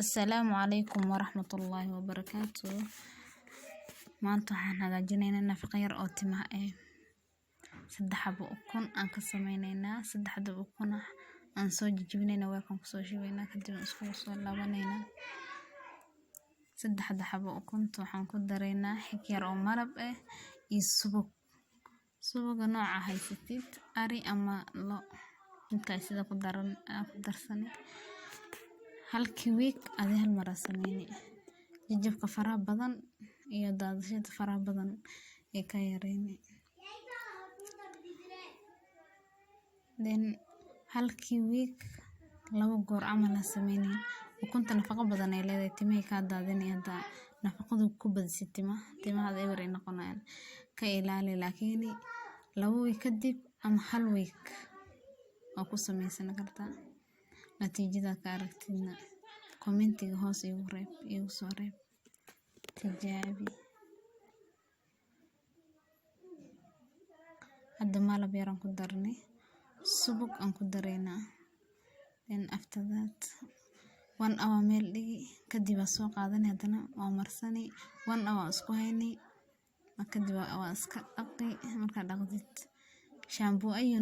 Asalaamu calaykum waraxmatullaahi wabarakaatu. Maanta waxaan hagaajinaynaa nafaqo yar oo timaha ah. Saddex xabo ukun aan ka sameynaynaa. Saddexda ukun ah aan soo jijibinaynaa, weelkan kusoo shubaynaa, kadib aan iskugu soo laabanaynaa. Saddexda xabo ukunta waxaan ku daraynaa xig yar oo malab ah iyo subag. Subaga nooca haysatid, ari ama lo, midka sida ku daran ku darsani. Halkii week adi hal mar aa sameyni. Jajabka faraha badan iyo daadashada faraha badan ee ka yareyni. Then halkii week laba goor camal aa sameyni. Ukunta nafaqo badan ay leedahay, timaha kaa daadini hadaa nafaqadu ku badisid timaha, timaha eber ay noqonayaan. Ka ilaali, laakiin 2 week kadib ama hal week waa ku sameysan kartaa. Natiijada ka aragtidna commentiga hoos igu reeb, igu soo reeb. Tijaabi. Hadda malab yar aan ku darnay, subag aan ku dareynaa. Then after that one hour meel dhigi, kadib waa soo qaadani, haddana waa marsani, one hour isku hayni, kadib waa iska dhaqi. Markaa dhaqdid, shampoo ayu